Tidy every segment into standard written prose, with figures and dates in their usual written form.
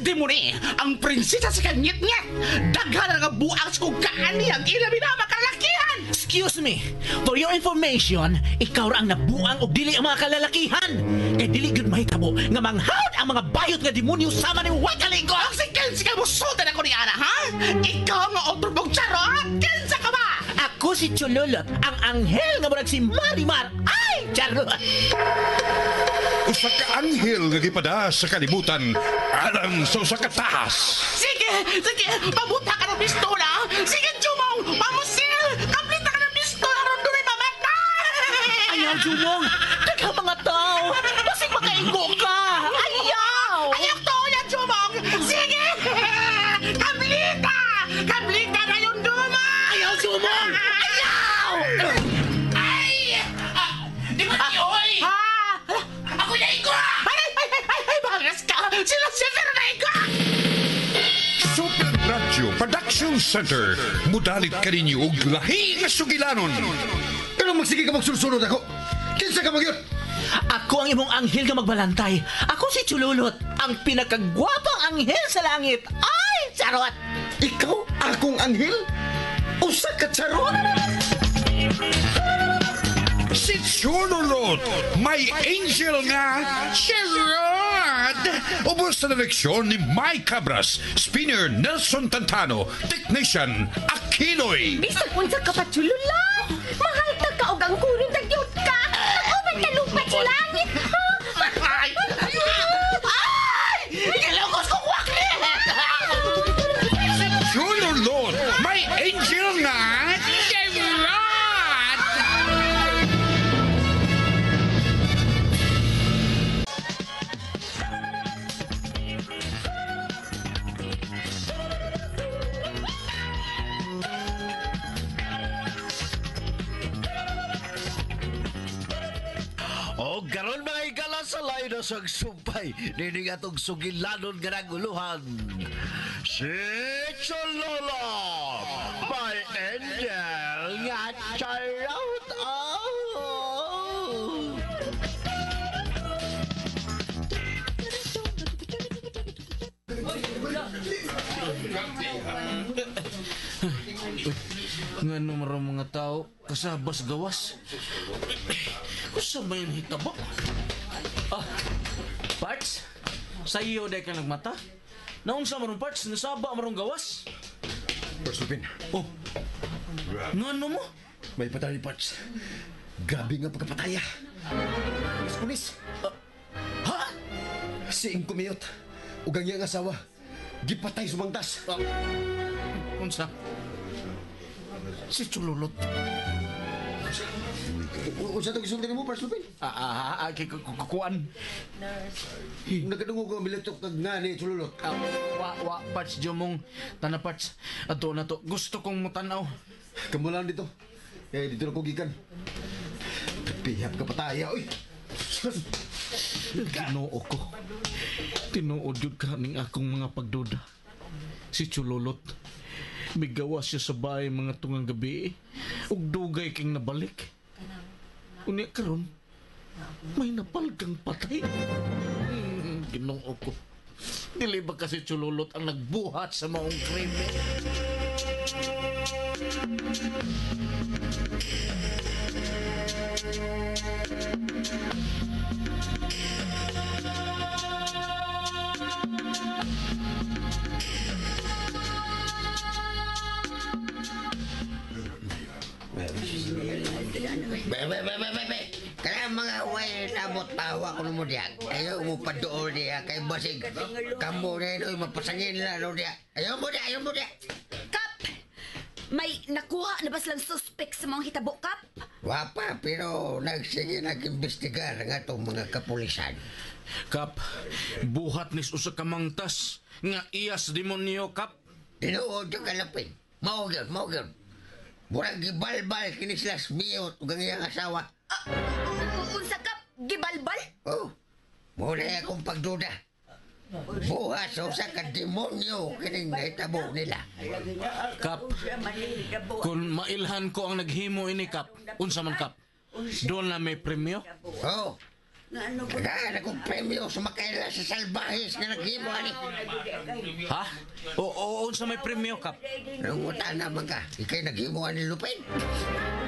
Demone, ang prinsesa sa kanyit-nyet. Daghan nga buang sa kong kaani ang ilabi na makalakihan. Excuse me, for your information, ikaw ra ang nabuang og dili ang mga kalalakihan. Kay dili gyud mahitabo nga manghawd ang mga bayot nga demonyo sama ni Wakalingo. Ang si Kensi ka musultan ako ni Ana, ha? Ikaw nga otro charot! Kinsa ka ba? Ako si Chululot, ang anghel nga murag si Marimar. Ay, charot! Usa ka anghel nga gipada sa kalibutan alang sa usa ka tahas. Sige, sige, pabuta ka ng pistola. Sige, Jumong, pamusil! Kaplita ka ng pistola, ron doon mamatay! Ayaw, Jumong! Daghang mga tao! Basig makaigo ka! Ayaw! Ayaw to, yan, Jumong! Sige! Kaplita! Kaplita na yung duma! Ayaw, Jumong! Ayaw! Ay! Di ba oy? Ha? Ako na igo! Ay, ay, ay, ay, ay, bangas ka! Sila si na igo! Super Radio Production Center. Mudalit kaninyo og lahi nga sugilanon. Pero magsige ka magsulsunod ako. Kinsa ka magyot? Ako ang imong anghel nga magbalantay. Ako si Chululot, ang pinakagwapang anghel sa langit. Ay, charot! Ikaw akong anghel? Usa ka charot? Si Chululot, may angel nga charot! Ubos sa direksyon ni Mike Cabras, spinner Nelson Tantano, technician Aquinoy. Bisag unsa ka pa, Chululot! Mahal ta ka og ang kuron tagyot ka! Nag-uban ka lupat sa langit! Ay! Ay! Gilongos kong wakli! Si Chululot, may angel nga charot! O karon mga igala sa lain na sang sumpay, nining atong sugilanon nga naguluhan. Si Chololo, my angel nga charot. Oh. Nga numero mga tao, kasabas gawas. Kusa ba yun hitabo? Ah, Parts? Sa iyo day ka nagmata? Naunsa marong parts, nasaba marong gawas? Parts Lupin, Oh, ngano mo? may patay parts. Grabe nga pagkapataya. Pulis, pulis. Ha? Si Ingkumiyot. Ug ang iyang asawa. Gipatay sumangtas. Unsa? Si Chululot. Unsa to gisulti nimo, Parts Lupin? Ah, kuan. Nagadungog ko ang bilatok kag nga ni Chululot. Ah, wa, wa, parts, Jumong. Tana, parts. Ato na to. Gusto kong mutanaw. Kamo lang dito. Eh, dito na ko gikan. Pihap ka pataya, oy. Ginoo ko. Tinuod yun ka ning akong mga pagduda. Si Chululot. Migawa siya sa bahay mga tungang gabi. Ug dugay king nabalik. Unya karon, may napalgang patay. Ginoo ko. Dili ba kasi Chululot ang nagbuhat sa maong krimen? Be, be, be, be, be, be. Kaya mga way nabot tawa ko mo diyan. Ayaw mo pa doon diya kay basig. Kamo na yun, mapasangin lalo diya. Ayaw mo diya, ayaw mo diya. Kap! May nakuha na ba silang suspect sa mga hitabo, Kap? Wapa, pero nagsige nag-imbestigar nga itong mga kapulisan. Kap, buhat nis usa ka mangtas nga iyas demonyo, Kap. Tinuod yung kalapin. Mao gyud, mao gyud. Murag gibalbal kini sila smiyot ug ang iyang asawa. Unsa, Kap? Gibalbal? Oh, mao na akong pagduda. Buhat sa usa ka demonyo kining nahitabo nila. Kap, kung mailhan ko ang naghimo ini, Kap, unsa man, Kap? Doon na may premyo? Oh, Tagaan akong premyo sa makaila sa salbahis nga naghimo ani. Ha? O, unsa may premyo, Kap? Nangungutan naman ka. Ika'y naghimo ani Lupin.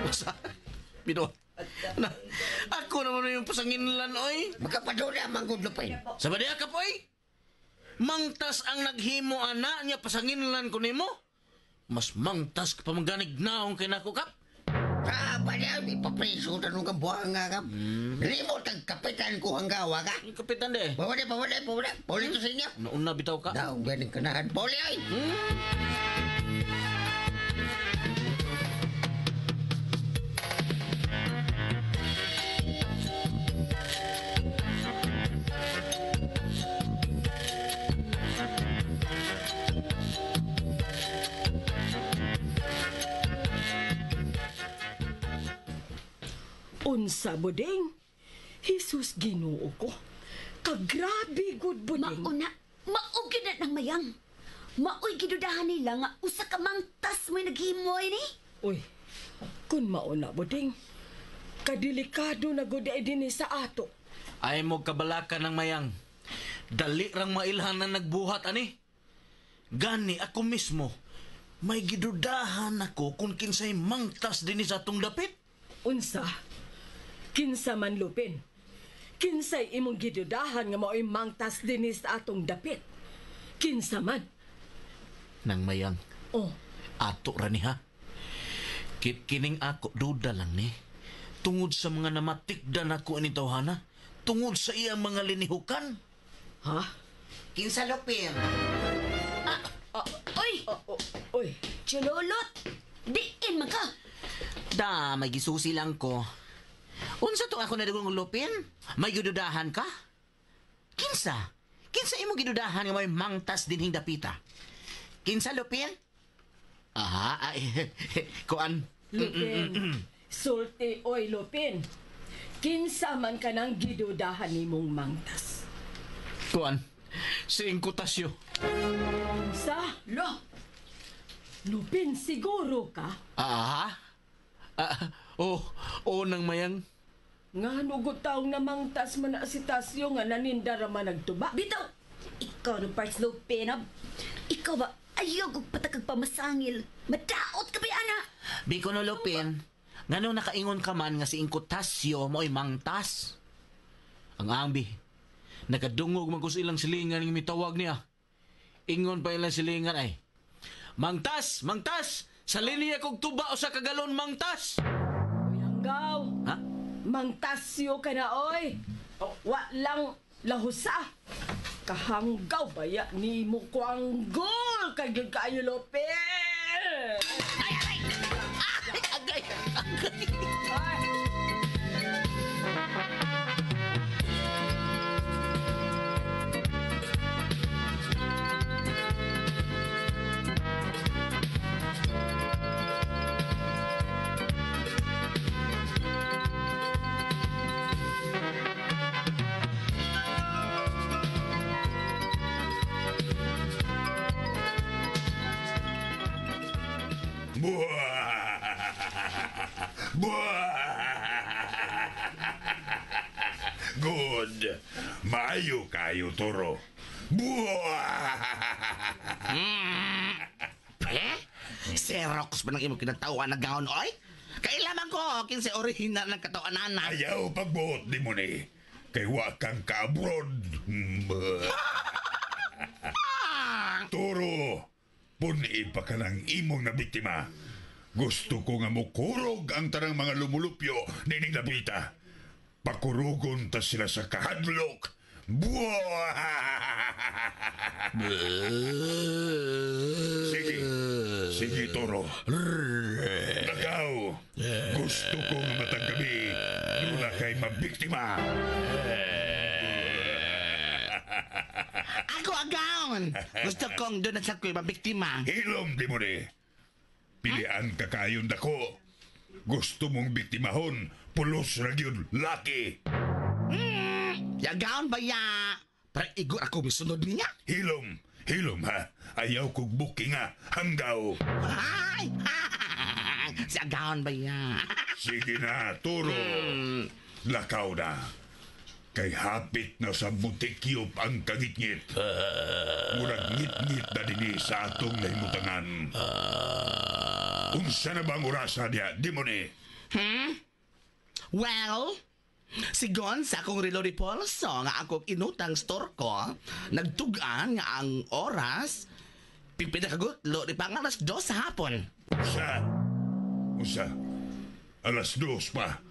Usa? Bino. Na, ako naman yung pasanginlan, oy. Makapadula man gud Lupin. Sa ba diha, Kap, oy? Mangtas ang naghimo ana niya pasanginlan ko nimo. Mas mangtas ka pa mangganig naong kay nako, Kap. Kaba niya, ipapreso na nung kabuhang nga ka. Limot ang kapitan ko hanggawa ka. Yung kapitan de. Pawala, pawala, pawala. Pauli to sa inyo. Nauna bitaw ka. Daw, ganing kanahan. Pauli ay! Unsa, Buding? Jesus, Ginoo ko. Kagrabe, good Buding. Mauna, maugid na ng mayang. Maoy gidudahan nila nga usa ka mangtas mo'y naghimoy ni. Uy, kun mauna, Buding. Kadelikado na gud ay dinhi sa ato. Ay mo kabalaka ng mayang. Dali rang mailhan na nagbuhat ani. Gani ako mismo may gidudahan ako kung kinsay mangtas dinhi sa atong dapit. Unsa? Kinsa man Lupin? Kinsay imong gidudahan nga mao'y mangtas dinhi sa atong dapit? Kinsa man? Nang mayang. Oh. Ato ra ni ha. Kining ako duda lang ni. Tungod sa mga namatikdan ako ini tawhana, tungod sa iyang mga linihukan. Ha? Kinsa Lupin? Oy! Oy! Chulolot! Diin man ka! Da, may gisusi lang ko. Unsa to ako nadugong Lupin? May gidudahan ka? Kinsa? Kinsa imong gidudahan nga may mangtas dinhing dapita? Kinsa Lupin? Aha, ay, kuan. Lupin. Sulti, oy, Lupin. Kinsa man ka nang gidudahan nimong mangtas? Kuan. Si Inkutasyo. Unsa? Lo! Lupin, siguro ka? Aha. Oh, nang mayang. Nga nugod taong namangtas man na si Tasyo nga naninda ra man nagtuba. Bitaw! Ikaw no parts Lupin, ha? Ikaw ba? Ayaw kog patakag pamasangil. Madaot ka ba, ana? Biko no Lupin, nganong nakaingon ka man nga si Inkutasyo mo'y mangtas? Ang ambi, nakadungog man ko sa ilang silingan ng mitawag niya. Ingon pa ilang silingan ay, Mangtas! Mangtas! Sa linya kog tuba o sa kagalon, mangtas! Uy, hanggaw. Ha? Mangtasyo ka na, oy. Wa lang lahusa. Kahanggaw baya ni mo kwanggol kay gyud kaayo Lupin. Ay, aray! Ay, agay! Agay! Ay. Good. Maayo kayo, Toro. Eh? Xerox ba ng imong kinatawan na gaon, oy? Kailaman ko, kinsay original ng katawanan. Ayaw pagbuot di mo ni. Kay wa kang ka-abroad. Toro, puni pa ka ng imong na biktima. Gusto ko nga mukurog ang tanang mga lumulupyo nining labita. Pakurugon ta sila sa kahadlok. Buah! Sige, sige Toro. Lagaw, gusto ko nga matag gabi, dula kay mabiktima. Ako agaon. Gusto kong doon na sa ko'y mabiktima. Hilom di mo ni. Pilian ka kayon dako. Gusto mong biktimahon, pulos ra gyud laki. Yagaon ba ya? Pero igor ako misunod niya. Hilom, hilom ha. Ayaw kog booking ha. Hanggaw. Ay! Si agaon ba ya? Sige na, turo. Lakaw na. Kay hapit na sa Montekyop ang kangitngit. Murag ngit-ngit na dinhi sa atong nahimutangan. Unsa na ba ang orasa diha, demone? Well, sigon sa akong relo ni Polso nga akong inutang store ko, nagtugan nga ang oras, pipila kagutlo di pa nga 2:00 sa hapon. Unsa? Unsa? 2:00 pa.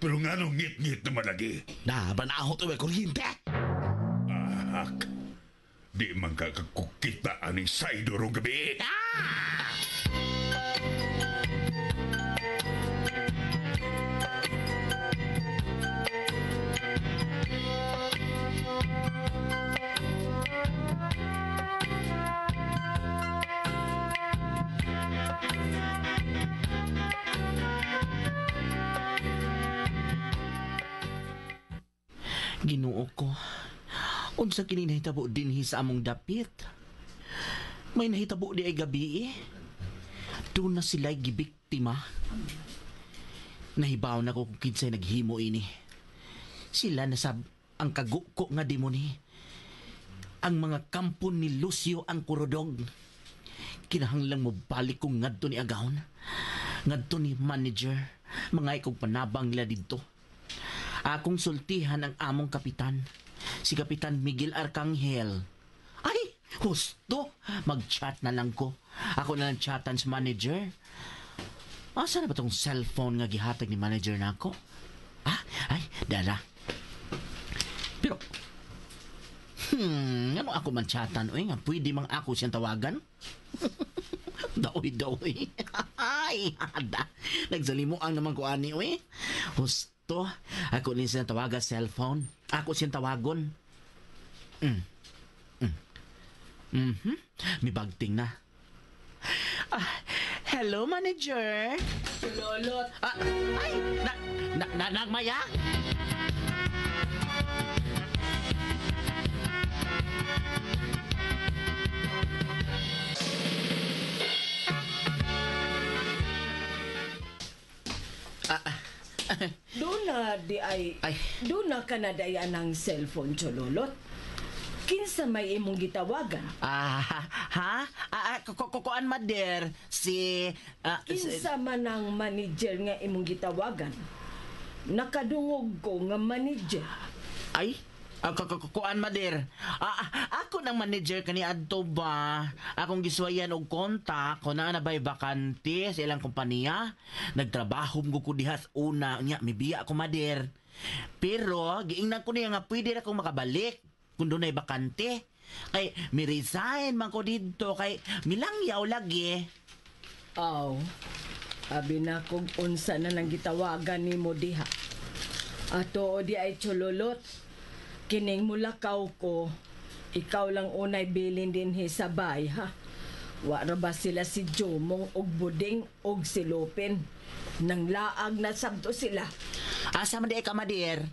Pero nganong ngit-ngit naman lagi? Na, banahot uwe kuryente. Ahak. Di man ka kakukita aning saido rong gabi. Ah! Ginoo ko. Unsa kini nahitabo dinhi sa among dapit? May nahitabo di ay gabi eh. Doon na sila'y gibiktima. Nahibaw na ko kung kinsay naghimo ini. Sila na sab ang kaguko nga demoni. Ang mga kampon ni Lucio ang kurodog. Kinahanglang mo balik kong ngadto ni Agawon. Ngadto ni manager. Mga ikog panabang nila didto. Akong sultihan ang among kapitan. Si Kapitan Miguel Arcangel. Ay, husto. Mag-chat na lang ko. Ako na lang chatan sa manager. Asa na ba tong cellphone nga gihatag ni manager nako? Ah, ay, dala. Pero, ano ako man chatan? Uy, nga, pwede mang ako siyang tawagan? Daoy, daoy. Ay, ada. Nagsalimuang naman ko ani, uy. Husto. Ako ni siyang tawagan cellphone. Ako siyang tawagon. May bagting na. Ah, hello, manager. Chulolot. Ah, ay, na, nagmaya? Doon na di ay, Ay. doon na ka na dayan ang cellphone, Chololot. Kinsa may imong gitawagan? Ah, ha? Ah, kukuan, mader. Si, Kinsa man ang manager nga imong gitawagan? Nakadungog ko nga manager. Ay, kukuan, mader. Ako ng manager kani adto ba? Akong giswayan og kontak ko na nabay bakante sa ilang kompanya. Nagtrabaho mo ko dihas una nya mibiya ko mader. Pero giingnan ko niya nga pwede ra akong makabalik kung dunay bakante. Kay mi resign man ko didto kay milangyaw lagi. Aw, abi na kung unsa na nang gitawagan nimo diha. Ato o di ay Chololot. Kining mulakaw ko, ikaw lang unay bilin dinhi sa bay, ha? Wa ra ba sila si Jomong og Buding og si Lupin? Nang laag na sabto sila. Asa man di ka mader?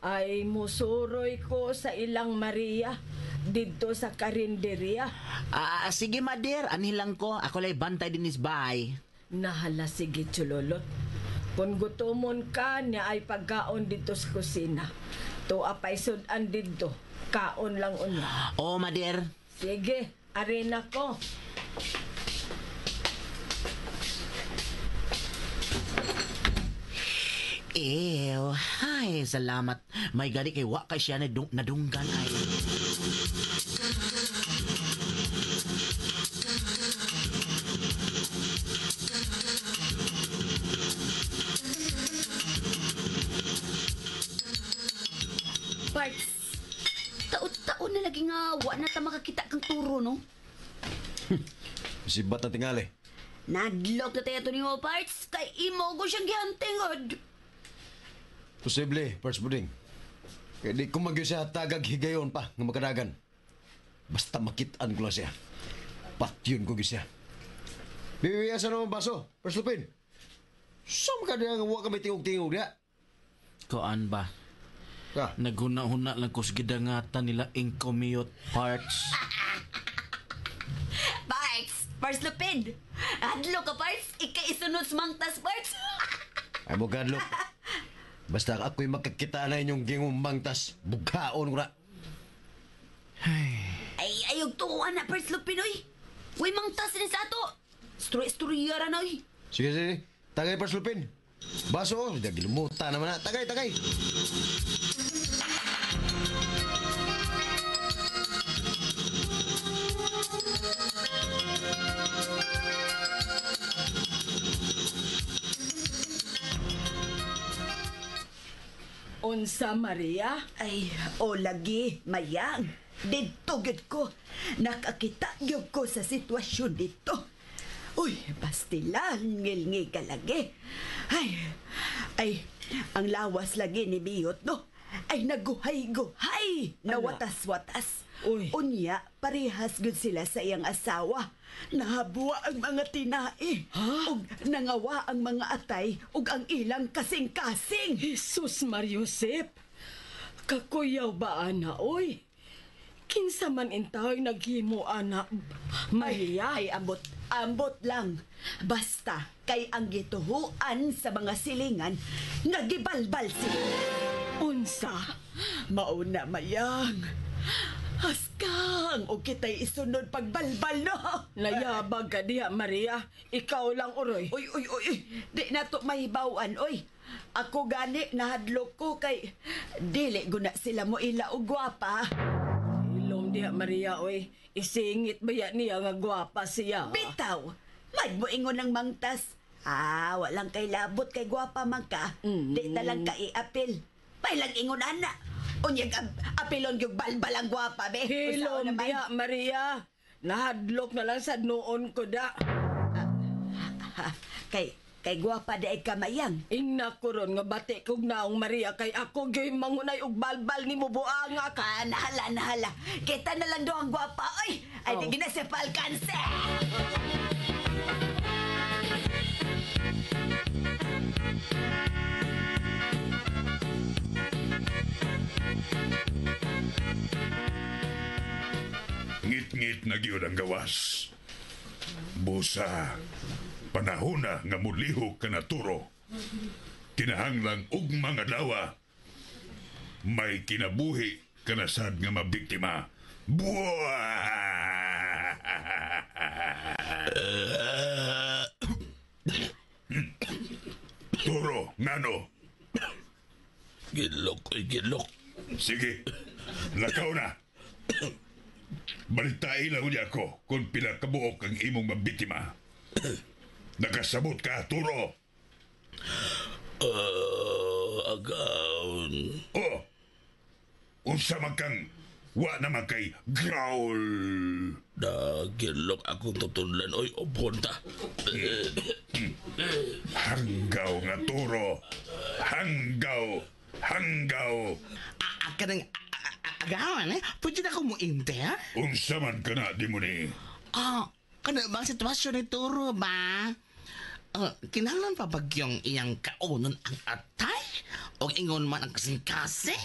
Ay musuroy ko sa ilang Maria didto sa karinderya. Ah, sige mader, anhi lang ko. Ako lay bantay dinis bay. Nahala sige Chololot. Kung gutomon ka niya ay pagkaon dito sa kusina. Tuwa pa'y sudan dito. Kaon lang unya. Oh, mader. Sige, arena ko. Ew, ay, salamat. May gani kay wa kay siya nadunggan ay. Parts, taon-taon na lagi nga wa na ta makakita kang turo, no? Sibat na tingali. Nadlok na tayo to nimo, Parts, kay imo ko siyang gihantingod. Posible, Parts Buding. Kaya di ko magyod siya tagag higayon pa nga makadagan. Basta makitaan ko lang siya. Patyon ko gyud siya. Bibiya sa naman baso, Parts Lupin. Saan ka niya nga wa kami tingog-tingog niya? Koan ba? Ah. Naghuna-huna lang ko sa gidangatan nila incommute parts. Parts, Parts Lupin. Adlo ka, Parts. Ikay isunod sa mangtas, Parts. Ay mo gadlok. Basta ako'y makakita na inyong gingong mangtas, bughaon ko na. Ay, ayog tuwan na, Pards Lupin, oy. Uy, mangtas ni sa ato. Istorya-istorya ra na, oy. Sige, sige. Tagay, Pards Lupin. Baso, oh. Gilumuta naman na. Tagay, tagay. Unsa, Maria? Ay, o lagi, mayang. Dito gyud ko. Nakakita gyud ko sa sitwasyon dito. Uy, pastilan, ngilngi ka lagi. Ay, ay, ang lawas lagi ni Biyot, no? Ay, naguhay-guhay, nawatas-watas. Uy. Unya, parehas gyud sila sa iyang asawa. Nahabwa ang mga tinae. Ha? Ug nangawa ang mga atay ug ang ilang kasing-kasing. Jesus Mariusep! Kakuyaw ba, ana, oy? Kinsa man intahoy naghimo, ana, Maria? Ay, ambot, ambot lang. Basta kay ang gituhuan sa mga silingan, nagibalbal sila. Unsa? Mauna mayang. Haskang, o kita'y isunod pagbalbal, no? Nayabag ka diha, Maria. Ikaw lang, uroy. Uy, uy, uy, uy. Di na to mahibawan, uy. Ako gani, nahadlok ko kay dili guna sila mo ila og gwapa. Ilom diha, Maria, oy. Isingit ba yan niya nga gwapa siya? Bitaw, magmuingon ng mangtas. Ah, walang kay labot kay gwapa man ka. Di na lang ka iapil. May lang ingon ana. Unyag apilon yung balbal ang gwapa, be. Hilom Usaon naman. diha, Maria. Nahadlok na lang sa noon ko da. Ha, kay gwapa di ay kamayang. Ingna ko ron nga bati kog naong Maria kay ako gyud mangunay og balbal nimo buanga ka. Ah, nahala, nahala. Kita na lang do ang gwapa, oy. Ay, di Oh. gina si Falcanse. Ngit-ngit na gyud ang gawas. Busa, panahon na nga mulihok ka na turo. Kinahanglang ugma nga dawa. May kinabuhi ka na sad nga mabiktima. Buwa! Turo, ngano? Gilok, oy, gilok. Sige, lakaw na. Balitain lang niya ako kung pila kabuok ang imong mabiktima. Nakasabot ka, Turo. Agaw. Oh, unsa man kang wa naman kay growl. Nagilok akong tutunlan, oy, obon ta. Hanggaw nga, Turo. Hanggaw. Hanggaw. Kanang agawan, eh? Pwede na ako mo inter? Unsa man ka na, demoni. Ah, kana bang sitwasyon ni Turo ba? Kinahanglan pa bagyong iyang kaunon ang atay? O ingon man ang kasing-kasing?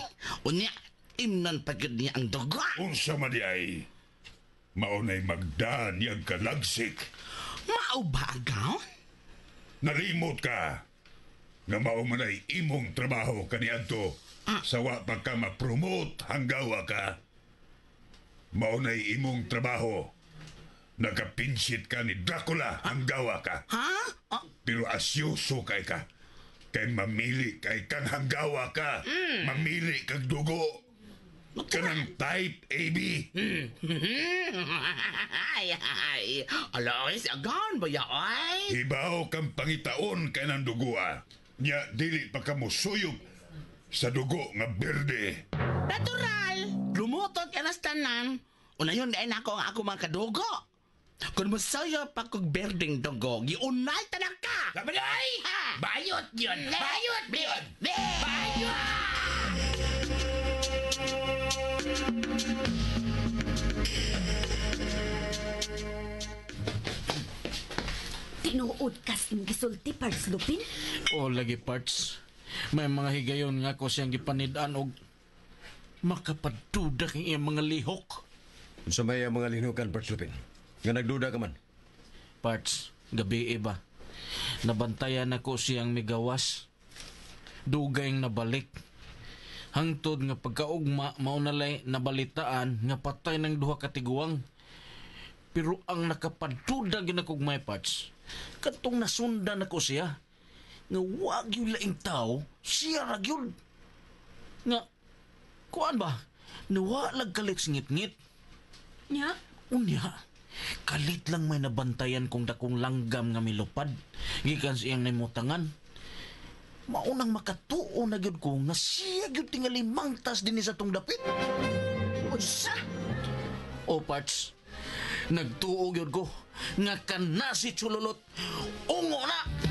O niya, imnon pa gyud niya ang dugo? Unsa man di ay maunay magdaan niyang kalagsik. Mao ba agaw? Nalimot ka nga mao man ay imong trabaho kaniadto sa wa pa ka ma-promote hanggawa ka. Mao nay imong trabaho. Nakapinsit ka ni Dracula hanggawa ka. Ha? Pero asyoso kay ka. Kay mamili kay kang hanggawa ka. Mamili kag dugo. Kanang type AB. Ay, ay. Ala, ay, si Agan ba ya, ay? Hibaw kang pangitaon kay ng dugo ah. Nya dili pa ka mosuyop sa dugo nga berde. Natural! Lumutot ka na sa tanan. Una yun, ay nako ang ako mga kadugo. Kung mosayo pa kog berdeng dugo, giunay tanak ka! Sabi ay! Bayot yun! Bayot yun! Bayot! Tinuod kas imong gisulti, Pards Lupin? O lagi parts. May mga higayon nga ko siyang gipanid-an og makapaduda kang iyang mga lihok. Unsa may ang mga linukan, Pards Lupin? Nga nagduda ka man. Parts, gabi iba. Nabantayan ako siyang migawas. Dugay nabalik. Hangtod nga pagkaugma mao nalay nabalitaan nga patay ng duha ka tiguang. Pero ang nakapaduda gyud ako may parts, katong nasundan ako siya, nga wag yung laing tao, siya ra gyud. Nga, kuan ba? Nawalag kalit sa ngit-ngit. Nya? Unya, kalit lang may nabantayan kong dakong langgam nga milupad. Gikan sa iyang namutangan. Maunang makatuo na gyud ko nga siya gyud tingali mangtas dinhi sa tong dapit. Unsa? O parts, nagtuo gyud ko nga kana si Chululot. Ungo na!